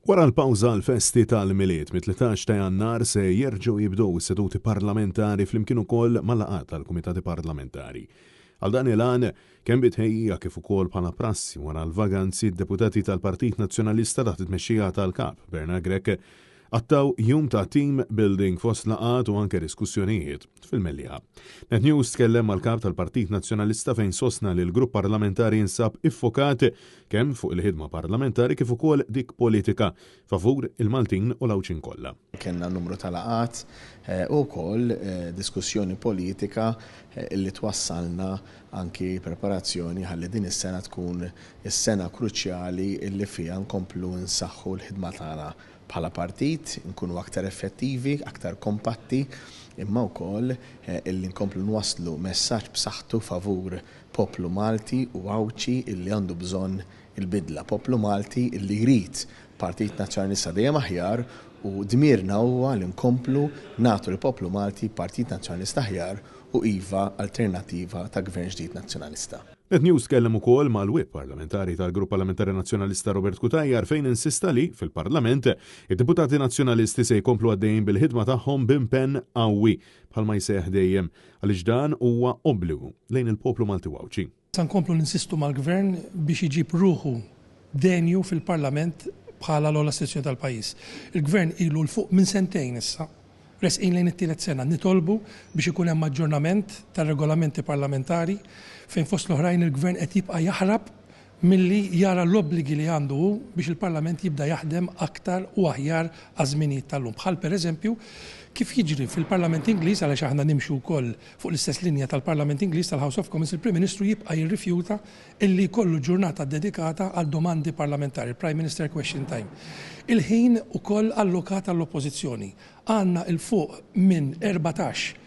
Wara l-pawża għall-festi tal-Milied, mit-13 ta' Jannar se jerġgħu jibdew is-seduti parlamentari flimkien ukoll mal-laqgħat tal-kumitati parlamentari. Għal dan il-għan, kemm bi tħejjija kif ukoll bħala prassi wara l-vaganzi, d-deputati tal-Partit Nazzjonalista taħt it-tmexxija tal-Kap Bernard Grech qattgħu jum ta' team building fost laqgħat u anke diskussjonijiet fil-Mellieħa. Net News tkellem mal-Kap tal-Partit Nazzjonalista fejn sostna li l-grupp parlamentari jinsab iffokat kemm fuq il-ħidma parlamentari kif ukoll dik politika favur il-Maltin u l-Għawdxin kollha. Kellna numru ta' laqgħat u wkoll diskussjoni politika li twassalna anki preparazzjoni ħalli din is-sena tkun is-sena kruċjali li fiha nkomplu nsaħħu l-ħidma tagħna bħala partit, inkunu aktar effettivi, aktar kompatti, imma wkoll illi nkomplu nwasslu messaġġ b'saħħtu favur poplu Malti u Għawdxi illi għandu bżonn il-bidla, poplu Malti illi jrid Partit Nazzjonalista dejjem aħjar u dmirna huwa li nkomplu nagħtu lill-poplu Malti Partit Nazzjonalista aħjar u iva alternattiva ta' Gvern ġdid Nazzjonalista. Net News tkellem ukoll mal-Whip Parlamentari tal-Grupp Parlamentari Nazzjonalista Robert Cutajar fejn insista li, fil-Parlament, id-deputati Nazzjonalisti se jkomplu għaddejjin bil-ħidma tagħhom b'impenn qawwi, bħalma jseħħ dejjem, għaliex dan huwa obbligu lejn il-poplu Malti u Għawdxi. Se nkomplu ninsistu mal-Gvern biex iġib ruħu denju fil-Parlament bħala l-ogħla istituzzjoni tal-pajjiż. Il-Gvern ilu 'l fuq minn sentejn issa, resqin lejn it-tielet sena, nitolbu biex ikun hemm aġġornament tar-regolamenti parlamentari fejn fost l-oħrajn il-Gvern qed jibqa' jaħrab milli jara l-obbligi li għandu hu biex il-Parlament jibda jaħdem aktar u aħjar għaż-żminijiet tal-lum. Bħal pereżempju kif jiġri fil-Parlament Ingliż għaliex aħna nimxu wkoll fuq l-istess linja tal-Parlament Ingliż tal-House of Commons il-Prim Ministru jibqa' jirrifjuta illi jkollu ġurnata ddedikata għal domandi parlamentari, il-Prime Minister Question Time. Il-ħin ukoll allokat għall-Oppożizzjoni. Għandna 'l fuq minn 14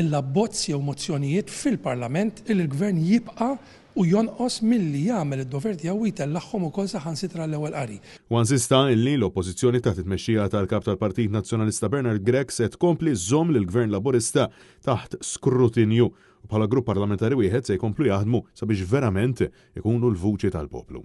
il-abbozz jew mozzjonijiet fil-Parlament illi l-Gvern jibqa' u jonqos milli jagħmel id-dover tiegħu u jtellagħhom ukoll saħansitra għall-ewwel qari. Huwa insista illi l-Oppożizzjoni taħt it-tmexxija tal-Kap tal-Partit Nazzjonalista Bernard Grech se tkompli żżomm lill-Gvern Laburista taħt skrutinju u bħala grupp parlamentari wieħed se jkomplu jaħdmu sabiex verament ikunu l-vuċi tal-poplu.